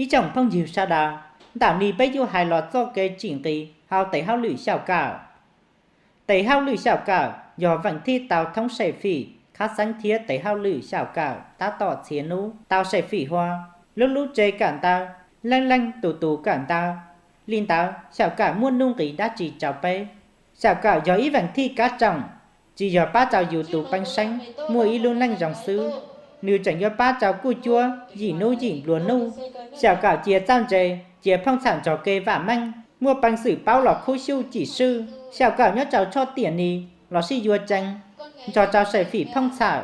Ib tsoom phooj ywg sawv daws, ntawm no peb yuav hais los txog kev tsim nqi hauv tes hauj lwm xyaum kawm. Tes hauj lwm xyaum kawm yog veem thij tau thoob sem fim qhab xeeb thiab tes hauj lwm xyaum kawm tab tom txhia hnub tau sem fim hua. Lub lub tsev kawm ntawv, leej leej tus tus kawm ntawv, li ntawd xyaum kawm muaj nuj nqis dab tsi rau peb? Xyaum kawm yog ib veem thij kab tsoom, tsis yog pab rau yus tus pej xeem muaj ib lub neej zoo xwb, nws tseem yuav pab rau kuj cuab yim hnub yim nplua nuj. Xyaum kawm cia txawj ntse, cia phooj txhawm nrog kev vam meej, muaj peev xwm paub los khub xyuj cim swj. Xyaum kawm nyob rau txhua tiam ni los sib yuav tsees, nrog rau sem fim phooj txhawm,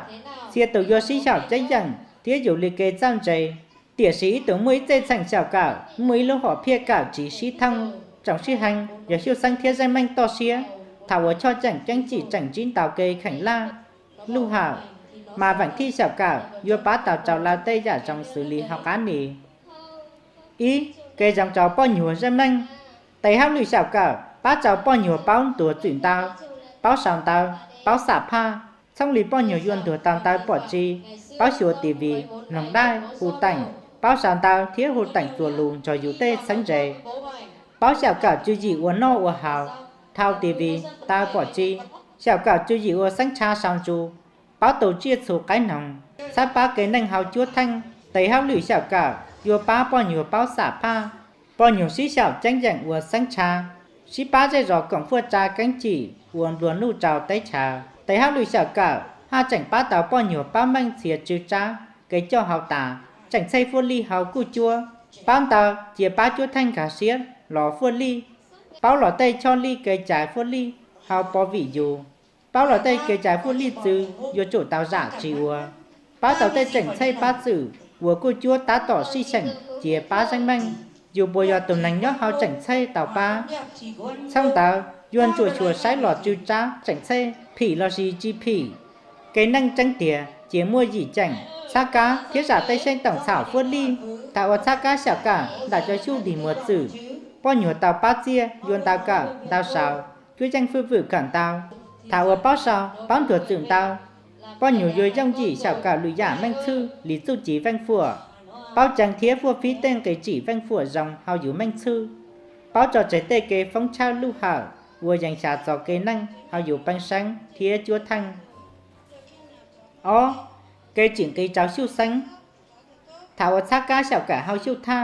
txhia tus yuav sib xyaum ceeb yeem thiab yus li kev txawj ntse. Tiam sis ib tug muaj ib txheej txheem xyaum kawm muaj ib lub hom phiaj kawm tsis sib thooj. Tsoom sib heev yog Xyuj Xeeb thiab Zeej Meej toj siab thaum uas Choj Ceem Ceeb Tsim tseem ntsib ntau kev kheem laj, luj hawm, mas veem thij xyaum kawm yuav pab tau rau lawv tej yam zoo xws li hauv qab ni. Ib, kev zoo rau poj nyuag Zeej Meej. Tes hauj lwm xyaum kawm pab rau poj nyuag paub ntuas txwm ntawv, paub sau ntawv, paub xam phaj, txhob li poj nyuag yuav ntuas tau ntawv pom tsi, paub xyuas TV, mloog daij, hu teem, paub sau ntawv thiab hu teem txuas lus nrog yus tej txheeb ze. Paub xyaum kawm tswv yim ua noj ua haus, thau TV, ntawv pom tsi, xyaum kawm tswv yim ua xeeb tsha sau ntsu, paub tu tsiaj txhu qaib noog, txhawb pab kev neej hauv cuab theej. Tes hauj lwm xyaum kawm yuav pab poj nyuag paub xam phaj, poj nyuag sib xyaum ceeb yeem ua xeeb tsha, sib pab zej zos koom fuaj tsa keeb tsim ua nplua nuj rau teb chaws. Tes hauj lwm xyaum kawm haj tseem pab tau poj nyuag paub meej txhia tsw tsab, kev coj hauv tas, tseem txhej fuaj lij hauv kuj cuab, paub ntawv cia pab cuab theej nkag siab los fuaj lij, paub los tej choj lij kev cai fuaj lij hauv pov vim yus, paub los tej kev cai fuaj lij txwv yuav tsum tau zam tsis ua, paub tau tej tseem txhej pab txwm uas kuj cuab tab tom sib xyeem cia pab Zeej Meej. Yus puas yog tus neeg nyob hauv tseem txhej tau pab? Txhooj ntawd yuav ntsuam xyuas saib los tsw tsab tseem txhej phim lossis tsis phim. Kev neej tseeb tiag cia muaj yim ceem, txhab kab thiab zam tej xyeej toom txhaum fuaj lij. Thaum uas txhab kab xyaum kawm ntawm cov xyuj dig muag txwm, poj nyuag tau pab txiaj yuav ntau kawm ntau sau, cuab yeej fwj fwm kawm ntau. Thaum uas paub sau paub ntuas txwm ntau, poj nyuag yuav yooj yim xyaum kawm lwm yam meej txhwj li txuj ci veej fuam, paub ceev thiab fuaj fib tej nqi tsim veej fuam zoo hauv yus meej txhwj, paub tso tseg tej kev foob tshawj luj hawm uas yees xyav txog kev neej hauv yus pej xeem thiab cuab theej. Ob, kev tsim nqi rau Xyuj Xeeb. Thaum uas txhab kab xyaum kawm hauv Xyuj Thaj,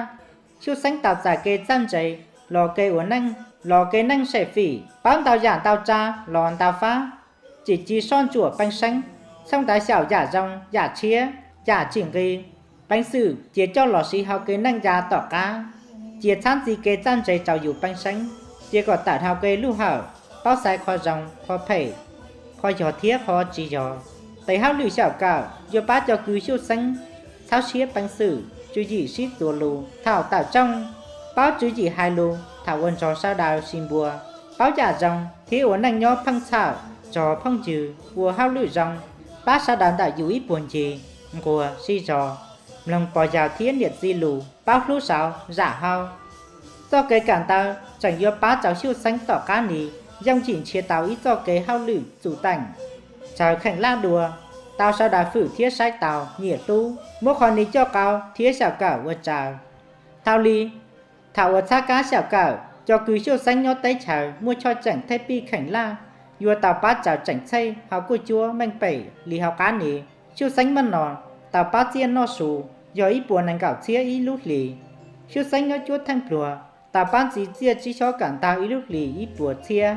Xyuj Xeeb tau txais kev txawj ntse los kev ua neej, los kev neej sem fim, paub ntau yam ntau tsa los ntau fab, tsim ci soj ntsuam pej xeeb, txhooj ntawv xyaum yam zoo yam tshiab, yam tsim nqi, peev xwm cia coj los siv hauv kev neej ya tom qab, cia txhab ntxiv kev txawj ntse rau yus pej xeeb, cia kom tawm dhau kev luj hawm, paub xaiv qhov zoo qhov phem, qhov yog thiab qhov tsis yog. Tes hauj lwm xyaum kawm yuav pab cov kws Xyuj Xeeb txhawb siab peev xwm, tswv yim sib txuas lus thaum tawm rooj, paub tswv yim hais lus thaum uas nrog sawv daws sib npua, paub yam zoo thiab ua neej nyob phooj txhawm, nrog phooj ywg ua hauj lwm zoo, pab sawv daws ntawm yus ib puag ncig, nquag sib zog, mloog pog yawg thiab niam txiv lus, paub hlub saud zam hau. Txoj kev kawm ntawv tseem yuav pab rau Xyuj Xeeb tom qab ni yooj yim nrhiav tau ib txoj kev hauj lwm txum teem, raws kheem laj dua, tau sawv daws fwm thiab saib taus nyiam hlub, muab qhov ni coj qau thiab xyaum kawm ua tsaug. Thaum li, thaum uas txhab kab xyaum kawm, cov kws Xyuj Xeeb nyob teb chaws muaj choj ceem thej pij kheem laj, yuav tau pab tsaws tseem txhej hauv kuj cuab meej pem li hauv qab ni. Xyuj Xeeb maj no tau pab txiaj noj su yog ib puas nees nkaum txhiab ib lub hlis. Xyuj Xeeb nyob cuab theej pluag tau pab ntxiv txiaj tsib xyob kawm ntawv ib lub hlis ib puas txhiab,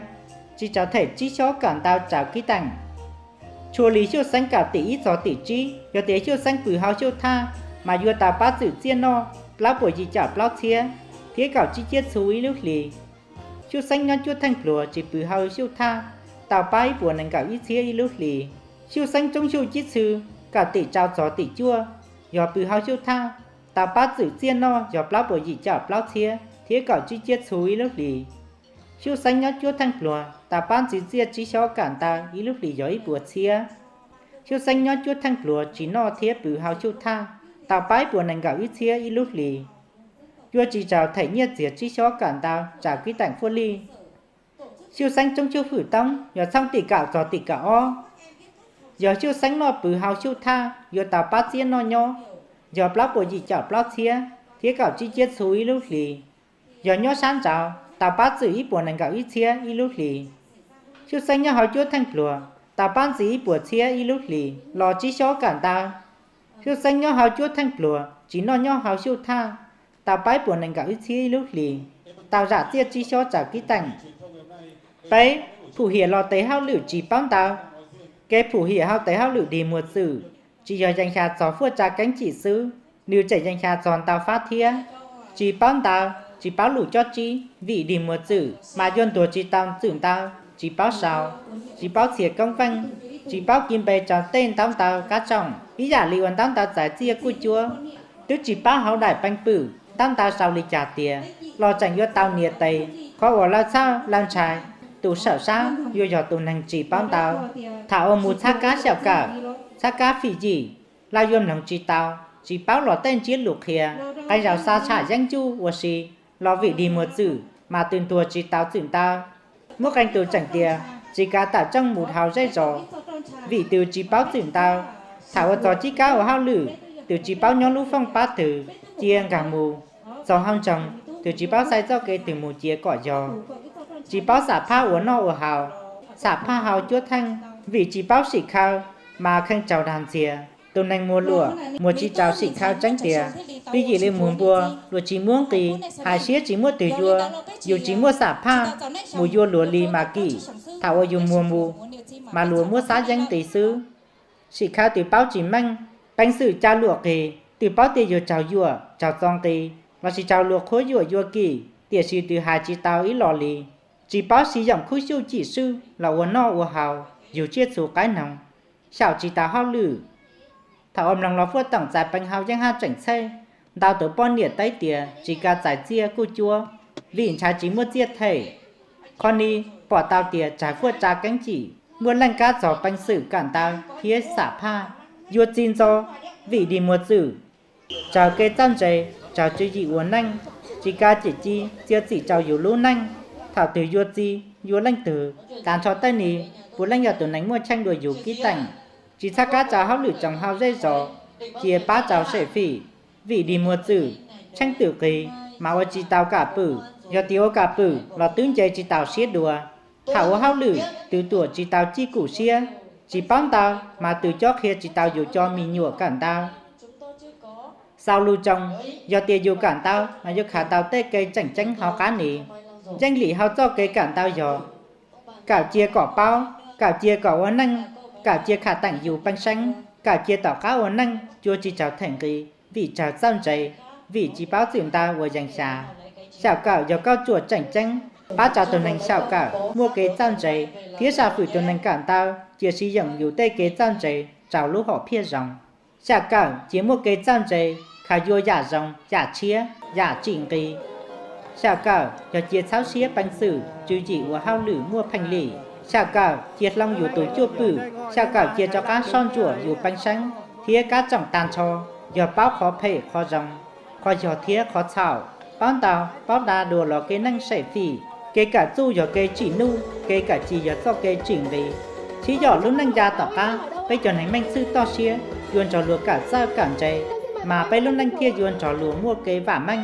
tsis tsaus them tsib xyob kawm ntawv tsaws kib teem. Txhua li Xyuj Xeeb kawm tim ib txog tim tsib, yog tias Xyuj Xeeb pw hauv Xyuj Thaj mas yuav tau pab txwm txiaj noj plaub puas yim caum plaub txhiab thiab kaum tsib ciab txhu ib lub hlis. Xyuj Xeeb nyob cuab theej pluag tsis pw hauv Xyuj Thaj, tau pab ib puas nees nkaum ib txhiab ib lub hlis. Xyuj Xeeb tsoob xyuj cib txhw kawm tim rau txog tim cuaj, yog pw hauv Xyuj Thaj, tau pab txwm txiaj noj yog plaub puas yim caum plaub txhiab thiab kaum tsib ciab txhu ib lub hlis. Xyuj Xeeb nyob cuab theej pluag tau pab ntxiv txiaj tsib xyob kawm ntawv ib lub hlis yog ib puas txhiab. Xyuj Xeeb nyob cuab theej pluag tsis noj thiab pw hauv Xyuj Thaj, tau pab ib puas nees nkaum ib txhiab ib lub hlis. Yuav tsis tsaus them nyiaj txiag tsib xyob kawm ntawv tsaws kib teem fuaj lij. Xyuj Xeeb tsoob xyuj fwm toob yog txhooj tim kaum txog tim kaum ob. Yog Xyuj Xeeb noj pw hauv Xyuj Thaj yuav tau pab txiaj noj nyob, yog plaub puas yim caum plaub txhiab. thiab kaum tsib ciab txhu ib lub hlis. Yog nyob sab nraud, tau pab txwm ib puas nees nkaum ib txhiab ib lub hlis. Xyuj xeeb nyob hauv cuab theej pluag, tau pab ntxiv ib puas txhiab ib lub hlis los tsib xyob kawm ntawv. Xyuj xeeb nyob hauv cuab theej pluag, tsis noj nyob hauv xyuj thaj, tau pab ib puas nees nkaum ib txhiab ib lub hlis, tau zam txiaj tsib xyob tsaws kib teem. Peb, phum hiam los tes hauj lwm tsis paub ntawv. Kev phum hiam hauv tes hauj lwm dig muag txwm, tsis yog yees xya txog fuaj tsa keeb cim xwb, nws tseem yees xya txog ntau fab thiab. Tsis paub ntawv, tsis paub lus cob tsib, vim dig muag txwm mas yuav ntuas tsis tau txwm ntawv, tsis paub sau, tsis paub txhias koob veej, tsis paub kis npe rau tej ntaub ntawv kab tsoom, ib yam li uas ntaub ntawv txais txiaj kuj cuab. Twb tsis paub hauv daim peev pwm ntaub ntawv sau li cas tias los tseem yuav tau nias tes. Qhov uas lawv txhawj lawv ntshai, tus sawm sab yuav yog tus neeg tsis paub ntawv. Thaum uas mus txhab kab xyaum kawm, txhab kab fim yim, lawv yuav mloog tsis tau, tsis paub los tej ntsiab lus qhia, qee zaus xa tsham yeeb ncuj ua si, los vim dig muag txwm mas tus ntuas tsis tau txwm ntawv. Muaj qee tus tseem tias tsis kav tawm tsooj mus dhau zej zos, vim tus tsis paub txwm ntawv. Thaum ua txog cib kab ua hauj lwm, tus tsis paub nyob lub fooj pab twg, cia nkag mus. Txog hauv nroog, tus tsis paub xaiv txoj kev twg mus cia kom yog. Tsis paub xam phaj ua noj ua haus, xam phaj hauv cuab theej, vim tsis paub sim khaws mas kheej tsaug dag ntxias. Tus neeg muag luam muag tsis tsaug sim khaws tseeb tias, pib yim li muag npua, luag tsis muab nqis, hais siab tsis muaj twg yuav, yus tsis muaj xam phaj, mus yuav luag li mas kim. Thaum uas yus muag mus, mas luag muab xab yeeb nqis xwb. Sim khaws twb paub tsis meej, peev xwm ca luam qis, twb paub tias yus tsaug yuam tsaug txo nqis, lossis tsaug luag qhuab yuam yuav kim, tiam sis twb hais tsis tau ib los li. Tsis paub siv yoom khub xyuj cim swj los ua noj ua haus, yug tsiaj txhu qaib noog, xyaum tsis tau hauj lwm. Thaum ua mloog los fuaj toom txais peev hau yeeb haj tseem txhej, ntau tus poj niam teb tias tsis kav txais txiaj kuj cuab, vim ntshai tsis muaj txiaj them. Qhov ni pom tau tias tsawg fuaj tsa keeb cim, muaj leej kab txog peev xwm kawm ntawv thiab xam phaj, yuav txi ntxo, vim dig muag txwm, tsawg kev txawj ntse, tsawg tswv yim ua neej, tsis kav cim ci txiav txim rau yus lub neej. Thaum twg yuav txi, yuav leej twg, tas nrho tej ni, puav leej yog tus neeg muaj cheej dua yus kib teem. Tsis txhawb kab rau hauj lwm tsoom hau zej zos, cia pab rau xem fim, vim dig muag txwm, tsheej twm qis, mas ua tsis tau kam pwm. Yog tias ua kam pwm los twb nce tsis tau siab dua. Thaum ua hauj lwm, twb tuam tsis tau cij kum siab, tsis paub ntawv mas twb cob qhia tsis tau yus cov me nyuam kawm ntawv. Xaus lus tsoos, yog tias yus kawm ntawv mas yuav khav tau tej kev tseem ceeb hauv qab ni. Yeej lim hauv txoj kev kawm ntawv yog kawm cia kom paub, kawm cia kom ua neej, kawm cia kham teem yus peev xeeb, kawm cia tom qab ua neej yuav tsis tsaug them nqi, vim tsawg txawj ntse, vim tsis paub txwm ntawv ua yees xya. Xyaum kawm yog kauj ruam tseem ceeb, pab rau tus neeg xyaum kawm muaj kev txawj ntse, thiab sam fwm tus neeg kawm ntawv cia siv yoom yus tej kev txawj ntse rau lub hom phiaj zoo. Xyaum kawm cia muaj kev txawj ntse, khav yuav yam zoo, yam tshiab, yam tsim nqi. Xyaum kawm yog cia txhawb siab peev xwm tswv yim ua hauj lwm muaj pheej lim. Xyaum kawm cia hloov yus tus cuaj pwm, xyaum kawm cia rov qab soj ntsuam yus peev xeeb thiab kab tsoom tag nrho, yog paub qhov phem qhov zoo, qhov yog thiab qhov txhaum, paub ntau paub da dua los kev neej xem fim. Kev kawm txuj yog kev tsim nuj, kev kawm ci yog txoj kev tsim nqi. Sib yom lub neej ya tom qab, peb cov neeg meej txwj toj siab yuav nrog luag kawm txawj kawm ntse, mas peb lub neej thiaj yuav nrog luag muaj kev vam meej.